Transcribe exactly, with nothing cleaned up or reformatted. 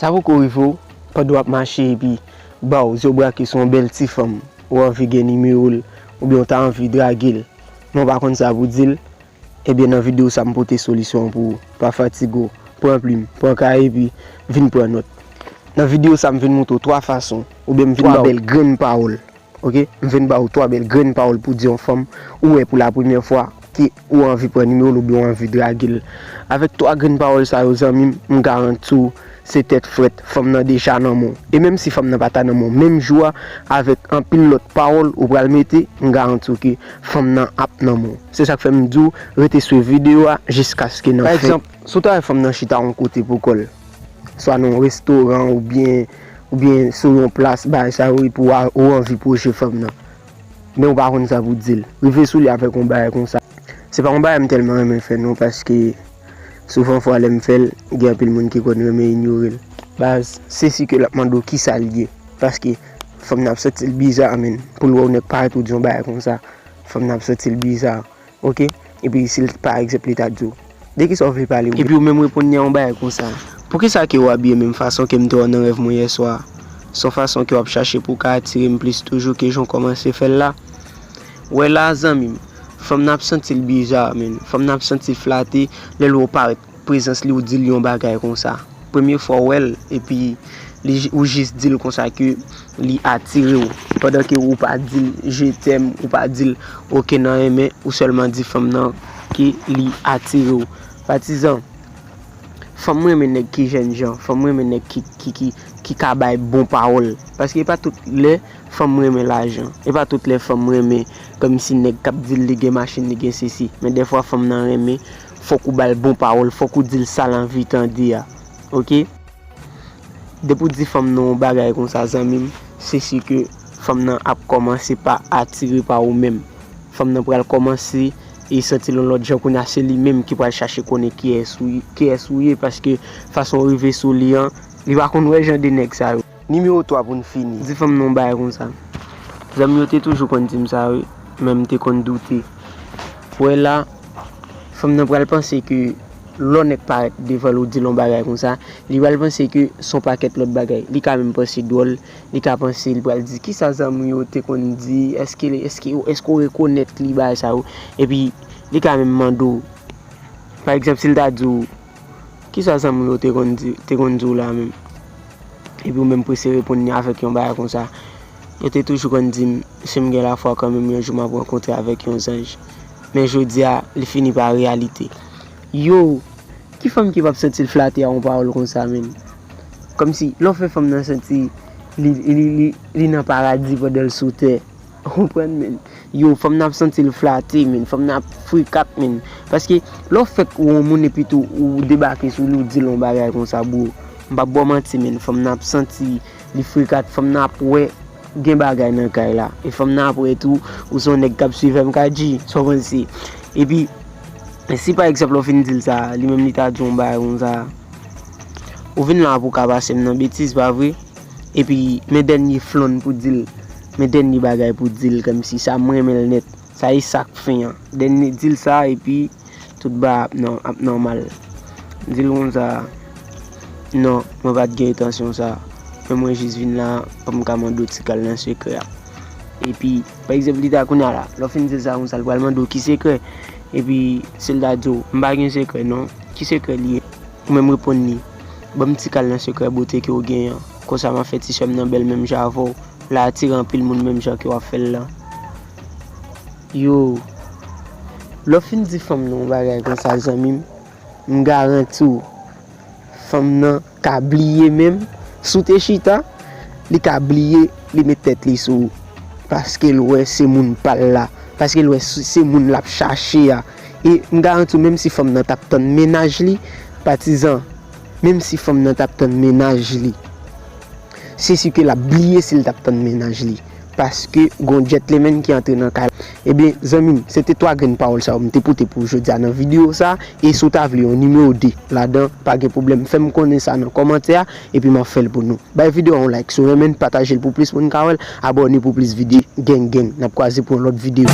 Sa poko rive w, pandan w ap mache epi ba w zye w brake sou yon bèl ti fanm, ou anvi gen nimewo l, oubyen w ta anvi drage l, men w pa konn sa pou di l, ebyen nan videyo sa m pote solisyon an pou ou. Pa fatige w, pran plim, pran kaye epi vin pran nòt. Nan videyo sa m vin montre w twa fason, oubyen m vin ba w twa bèl grenn pawòl. Oke, m vin ba w twa bèl grenn pawòl pou di yon fanm ou wè pou la premyè fwa ke ou anvi pran nimewo l oubyen ou anvi drage l. Avèk twa grenn pawòl sa yo, zanmi m, m garanti w se tèt frèt, fanm nan deja nan men w. E menm si fanm nan pa ta nan men w menm jou a, avèk anpil lòt pawòl ou pral mete, m garanti w ke fanm nan ap nan men w. Se sa k fè m di w rete swiv videyo a jiskaske nan fen. Pa egzanp, si w ta wè fanm nan chita yon kote pou kò l, swa nan yon restoran oubyen, oubyen sou yon plas, bagay sa yo, epi w a, ou anvi pwoche fanm nan. Men ou pa konn sa pou di l. Rive sou li avèk yon bagay konsa. Se pa yon bagay m tèlman renmen fè non, paske souvan fwa lè m fè l, gen anpil moun ki konn renmen inyore l. Baz, se si ke l ap mande w kisa l ye. Paske fanm nan ap santi l biza, men pou l wè w nèk parèt ou di yon bagay konsa, fanm nan ap santi l biza. Oke? Epi si l, pa egzanp, li ta di w, "De kisa w vle pale?" Epi ou menm reponn li a yon bagay konsa, "Poukisa ke w abiye menm fason ke m te wè w nan rèv mwen yèswa a? Se yon fason ke w ap chache pou w ka atire m plis toujou ke jan w kòmanse fè l la." Wè la, zanmi m, fanm nan ap santi l biza, men. Fanm nan ap santi l flate lè l wè w parèt prezans li, ou di l yon bagay konsa. Premye fwa w wè l, epi li, ou jis di l konsa ke li atire w. Pandan ke ou pa di l "je t'aime", ou pa di l "ok" nan en, men ou sèlman di fanm nan ke li atire w. Patizan, fanm renmen nèg ki jènjan, fanm renmen nèg ki, ki, ki, ki ka bay bon pawòl. Paske e pa tout lè fanm renmen lajan. E pa tout lè fanm renmen kòmsi nèg k ap di l li gen machin, li gen sesi. Men dèfwa fanm nan renmen, fòk ou ba l bon pawòl, fòk ou di l sa l anvi tande a. Oke? Depi w di fanm nan yon bagay konsa, zanmi m, se si ke fanm nan ap kòmanse pa atire pa ou menm. Fanm nan pral kòmanse e santi l yon lòt jan kounye a, se li menm ki pral chache konnen kiyès ou, kiyès ou ye, paske fason w rive sou li an, li pa konn wè jan de nèg sa yo. Nimewo twa pou n fini. Di fanm nan yon bagay konsa. Zanmi yo te toujou konn di m sa, wi, men m te konn doute. Wè la, fanm nan pral panse ke lè w nèk parèt devan l ou di l yon bagay konsa, li pral panse ke s on pakèt lòt bagay. Li ka menm panse dwòl, li ka panse, li pral di, "Kisa zanmi yo te konn di? Èske, èske, èske w rekonèt li?" Bagay sa yo. Epi, li ka menm mande w, pa egzanp, si l ta di w, "Kisa zanmi yo te konn di, te konn di w la menm?" Epi ou menm prese reponn li avèk yon bagay konsa. Yo te toujou konn di m, si m gen lafwa kanmenm, yon jou m ap rankontre avèk yon zanj. Men jodi a, li fini pa reyalite. Yo, ki fanm ki p ap santi l flate a yon pawòl konsa, menm? Kòmsi, lè w fè fanm nan santi li, li, li, li nan paradi pandan l sou tè. Ou konprann, menm? Yo, fanm nan ap santi l flate, menm. Fanm nan ap frikat, menm. Paske, lè w fèk wè yon moun epi tou, ou debake sou li, ou di l yon bagay konsa, bro. M p ap ba w manti, menm. Fanm nan ap santi li frikat, fanm nan ap wè gen bagay nan kay la. E fanm nan ap wè tou, ou se yon nèg k ap swiv M K G, sa w panse? Epi, si pa egzanp, lè w fin di l sa, li menm li ta di yon bagay konsa, ou vin la pou w ka pase m nan betiz, pa vre? Epi, men dènye flonn pou di l. Men dènye bagay pou di l, kòmsi sa m renmen l nèt. Sa e sa k fen an. Dènye di l sa, epi tout ba ap nò-, ap nòmal. Di l konsa, "Non, mwen pa t gen entansyon sa. Men mwen jis vin la pou m ka mande w ti kal nan sekrè a." Epi, pa egzanp, li ta kounye a la, lè w fin di l sa konsa, l pral mande w ki sekrè. Epi, si l ta di w, "M pa gen sekrè, non. Ki sekrè li ye?" Ou menm reponn li, "Ban m ti kal nan sekrè bote ke w genyen an. Konsa m ap fè ti sè m nan bèl menm jan avè w. L a atire anpil moun menm jan ke w ap fè l lan." Yo, lè w fin di fanm nan yon bagay konsa, zanmi m, m garanti w, fanm nan ka bliye menm. Si w te chita, li ka bliye, li met tèt li sou ou. Paske l wè se moun pa l la. Paske l wè se, se moun l ap chache a. E m garanti w, menm si fanm nan t ap tann mennaj li, patizan, menm si fanm nan t ap tann mennaj li, se si ke l ap bliye si l t ap tann mennaj li. Paske gon gentleman ki antre nan kay la. Ebyen, zanmi m, se te twa grenn pawòl sa yo m te pote pou w jodi a nan videyo sa a. E si w ta vle yon nimewo de ladan, pa gen pwoblèm, fè m konnen sa nan kòmantè a, epi m ap fè l pou nou. Bay videyo a yon like si w renmen l, pataje l pou plis moun ka wè l, abòne pou plis videyo. Gang, gang, n ap kwaze pou yon lòt videyo.